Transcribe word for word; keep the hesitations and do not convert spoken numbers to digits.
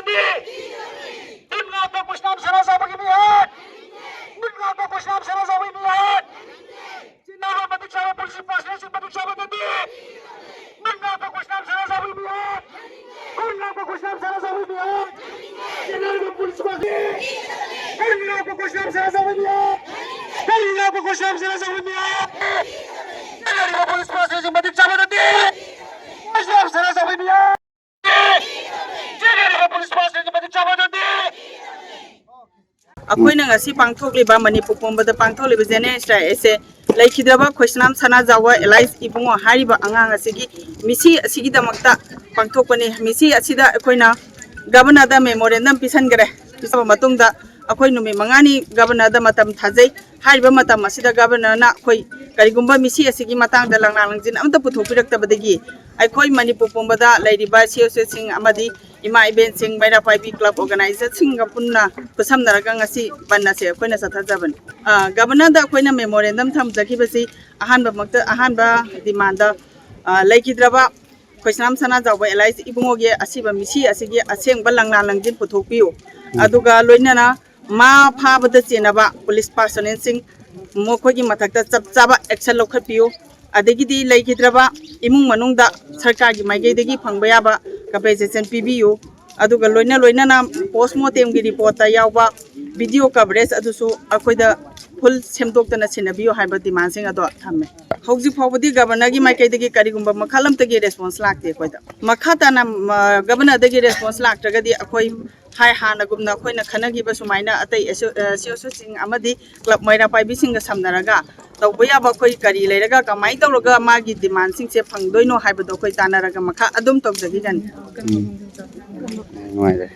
ꯃꯤꯍꯨꯠ ꯉꯥꯛꯄ ꯀꯣꯏꯁꯅꯥꯝ ꯁꯅꯥꯖꯥꯎꯕꯒꯤ ꯃꯤꯍꯨꯠ! ꯃꯤꯍꯨꯠ ꯉꯥꯛꯄ ꯀꯣꯏꯁꯅꯥꯝ ꯁꯅꯥꯖꯥꯎꯕꯒꯤ ꯃꯤꯍꯨꯠ! ꯆꯤꯟꯅꯕ ꯃꯇꯤꯛ ꯆꯥꯕ ꯄꯨꯂꯤꯁ ꯗꯤꯄꯥꯔꯠꯃꯦꯟꯁꯤꯡ ꯃꯇꯤꯛ ꯆꯥꯕꯗꯗꯤ! ꯃꯤꯍꯨꯠ ꯉꯥꯛꯄ ꯀꯣꯏꯁꯅꯥꯝ ꯁꯅꯥꯖꯥꯎꯕꯒꯤ ꯃꯤꯍꯨꯠ! ꯃꯤꯍꯨꯠ ꯉꯥꯛꯄ ꯀꯣꯏꯁꯅꯥꯝ ꯁꯅꯥꯖꯥꯎꯕꯒꯤ ꯃꯤꯍꯨꯠ! ꯆꯤꯟꯅꯕ ꯄꯨꯂꯤꯁ ꯗꯤꯄꯥꯔꯠꯃꯦꯟ! ꯃꯤꯍꯨꯠ ꯉꯥꯛꯄ ꯀꯣꯏꯁꯅꯥꯝ ꯁꯅꯥꯖꯥꯎꯕꯒꯤ ꯃꯤꯍꯨꯠ! ꯃꯤꯍꯨꯠ ꯉꯥꯛꯄ ꯀꯣꯏꯁꯅꯥꯝ ꯁꯅꯥꯖꯥꯎꯕꯒꯤ ꯃꯤꯍꯨꯠ! ꯆꯤꯟꯅꯔꯤꯕ ꯄꯨꯂꯤꯁ ꯗꯤꯄꯥꯔꯠꯃꯦꯟꯁꯤꯡ ꯃꯇꯤꯛ ꯆꯥꯕꯗꯗꯤ! ꯀꯣꯏꯁꯅꯥꯝ ꯁꯅꯥꯖꯥꯎꯕꯒꯤ ꯃꯤꯍꯨꯠ! ꯑꯩꯈꯣꯏꯅ ꯉꯁꯤ ꯄꯥꯡꯊꯣꯛꯂꯤꯕ ꯃꯅꯤꯄꯨꯔ ꯄꯨꯝꯕꯗ ꯄꯥꯡꯊꯣꯛꯂꯤꯕ ꯖꯦꯅꯦꯔꯦꯜ ꯁ꯭ꯇ꯭ꯔꯥꯏꯛ ꯑꯁꯦ ꯂꯩꯈꯤꯗ꯭ꯔꯕ ꯈꯣꯏꯁꯅꯥꯝ ꯁꯅꯥꯖꯥꯎꯕ ꯑꯦꯂꯥꯏꯁ ꯏꯕꯨꯡꯉꯣ ꯍꯥꯏꯔꯤꯕ ꯑꯉꯥꯡ ꯑꯁꯤꯒꯤ ꯃꯤꯁꯤ ꯑꯁꯤꯒꯤꯗꯃꯛꯇ ꯄꯥꯡꯊꯣꯛꯄꯅꯤ꯫ ꯃꯤꯁꯤ ꯑꯁꯤꯗ ꯑꯩꯈꯣꯏꯅ ꯒꯕꯔꯅꯔꯗ ꯃꯦꯃꯣꯔꯦꯟꯗꯝ ꯄꯤꯁꯟꯈ꯭ꯔꯦ꯫ ꯄꯤꯁꯟꯕ ꯃꯇꯨꯡꯗ ꯑꯩꯈꯣꯏ ꯅꯨꯃꯤꯠ ꯃꯉꯥꯅꯤ ꯒꯕꯔꯅꯔꯗ ꯃꯇꯝ ꯊꯥꯖꯩ꯫ ꯍꯥꯏꯔꯤꯕ ꯃꯇꯝ ꯑꯁꯤꯗ ꯒꯕꯔꯅꯔꯅ ꯑꯩꯈꯣꯏ ꯀꯔꯤꯒꯨꯝꯕ ꯃꯤꯁꯤ ꯑꯁꯤꯒꯤ ꯃꯇꯥꯡꯗ ꯂꯪꯂꯥ ꯂꯪꯖꯤꯟ ꯑꯃꯠꯇ ꯄꯨꯊꯣꯛꯄꯤꯔꯛꯇꯕꯗꯒꯤ ꯑꯩꯈꯣꯏ ꯃꯅꯤꯄꯨꯔ ꯄꯨꯝꯕꯗ ꯂꯩꯔꯤꯕ ꯁꯤ ꯑꯣ ꯁꯤꯁꯤꯡ ꯑꯃꯗꯤ ꯏꯃꯥ ꯏꯕꯦꯟꯁꯤꯡ, ꯃꯩꯔꯥ ꯄꯥꯏꯕꯤ ꯀ꯭ꯂꯕ ꯑꯣꯔꯒꯅꯥꯏꯖꯔꯁꯤꯡꯒ ꯄꯨꯟꯅ ꯈꯨꯠꯁꯝꯅꯔꯒ ꯉꯁꯤ ꯕꯟ ꯑꯁꯦ ꯑꯩꯈꯣꯏꯅ ꯆꯠꯊꯖꯕꯅꯤ꯫ ꯑ, ꯒꯕꯔꯅꯔꯗ ꯑꯩꯈꯣꯏꯅ ꯃꯦꯃꯣꯔꯦꯟꯗꯝ ꯊꯝꯖꯈꯤꯕꯁꯤ ꯑꯍꯥꯟꯕꯃꯛꯇ, ꯑꯍꯥꯟꯕ ꯗꯤꯃꯥꯟꯗ, ꯑ, ꯂꯩꯈꯤꯗ꯭ꯔꯕ ꯈꯣꯏꯁꯅꯥꯝ ꯁꯅꯥꯖꯥꯎꯕ ꯑꯦꯂꯥꯏꯁ ꯏꯕꯨꯡꯉꯣꯒꯤ ꯑꯁꯤꯕ ꯃꯤꯁꯤ ꯑꯁꯤꯒꯤ ꯑꯁꯦꯡꯕ ꯂꯪꯂꯥ ꯂꯪꯖꯤꯟ ꯄꯨꯊꯣꯛꯄꯤꯌꯨ꯫ ꯑꯗꯨꯒ ꯂꯣꯏꯅꯅ ꯃꯥ ꯐꯥꯕꯗ ꯆꯦꯟꯅꯕ ꯄꯨꯂꯤꯁ ꯄꯥꯔꯁꯣꯅꯦꯜꯁꯤꯡ ꯃꯈꯣꯏꯒꯤ ꯃꯊꯛꯇ ꯆꯞ ꯆꯥꯕ ꯑꯦꯛꯁꯟ ꯂꯧꯈꯠꯄꯤꯌꯨ꯫ ꯑꯗꯒꯤꯗꯤ ꯂꯩꯈꯤꯗ꯭ꯔꯕ ꯏꯃꯨꯡ ꯃꯅꯨꯡꯗ ꯁꯔꯀꯥꯔꯒꯤ ꯃꯥꯏꯀꯩꯗꯒꯤ ꯐꯪꯕ ꯌꯥꯕ ꯀꯝꯄꯦꯟꯁꯦꯁꯟ ꯄꯤꯕꯤꯌꯨ꯫ ꯑꯗꯨꯒ ꯂꯣꯏꯅ ꯂꯣꯏꯅꯅ ꯄꯣꯁꯃꯣꯔꯇꯦꯝꯒꯤ ꯔꯤꯄꯣꯔꯠꯇ ꯌꯥꯎꯕ ꯚꯤꯗꯤꯑꯣ ꯀꯚꯔꯦꯖ ꯑꯗꯨꯁꯨ ꯑꯩꯈꯣꯏꯗ ꯐꯨꯜ ꯁꯦꯝꯗꯣꯛꯇꯅ ꯁꯤꯟꯅꯕꯤꯌꯨ ꯍꯥꯏꯕ ꯗꯤꯃꯥꯟꯁꯤꯡ ꯑꯗꯣ ꯊꯝꯃꯦ꯫ ꯍꯧꯖꯤꯛ ꯐꯥꯎꯕꯗꯤ ꯒꯕꯔꯅꯔꯒꯤ ꯃꯥꯏꯀꯩꯗꯒꯤ ꯀꯔꯤꯒꯨꯝꯕ ꯃꯈꯜ ꯑꯃꯠꯇꯒꯤ ꯔꯦꯁꯄꯣꯟꯁ ꯂꯥꯛꯇꯦ ꯑꯩꯈꯣꯏꯗ꯫ ꯃꯈꯥ ꯇꯥꯅ, ꯃ, ꯒꯕꯔꯅꯔꯗꯒꯤ ꯔꯦꯁꯄꯣꯟꯁ ꯂꯥꯛꯇ꯭ꯔꯒꯗꯤ ꯑꯩꯈꯣꯏ ꯍꯥꯏ ꯍꯥꯟꯅꯒꯨꯝꯅ ꯑꯩꯈꯣꯏꯅ ꯈꯟꯅꯈꯤꯕ ꯁꯨꯃꯥꯏꯅ ꯑꯇꯩ ꯑꯦꯁꯣ-, ꯑ, ꯁꯤ ꯑꯣ ꯁꯤꯁꯤꯡ ꯑꯃꯗꯤ ꯀ꯭ꯂꯕ ꯃꯩꯔꯥ ꯄꯥꯏꯕꯤꯁꯤꯡꯒ ꯁꯝꯅꯔꯒ ꯇꯧꯕ ꯌꯥꯕ ꯑꯩꯈꯣꯏ ꯀꯔꯤ ꯂꯩꯔꯒ ꯀꯃꯥꯏꯅ ꯇꯧꯔꯒ ꯃꯥꯒꯤ ꯗꯤꯃꯥꯟꯁꯤꯡꯁꯦ ꯐꯪꯗꯣꯏꯅꯣ ꯍꯥꯏꯕꯗꯣ ꯑꯩꯈꯣꯏ ꯇꯥꯟꯅꯔꯒ ꯃꯈꯥ ꯑꯗꯨꯝ ꯇꯧꯖꯈꯤꯒꯅꯤ꯫ ꯅꯨꯡꯉꯥꯏꯔꯦ꯫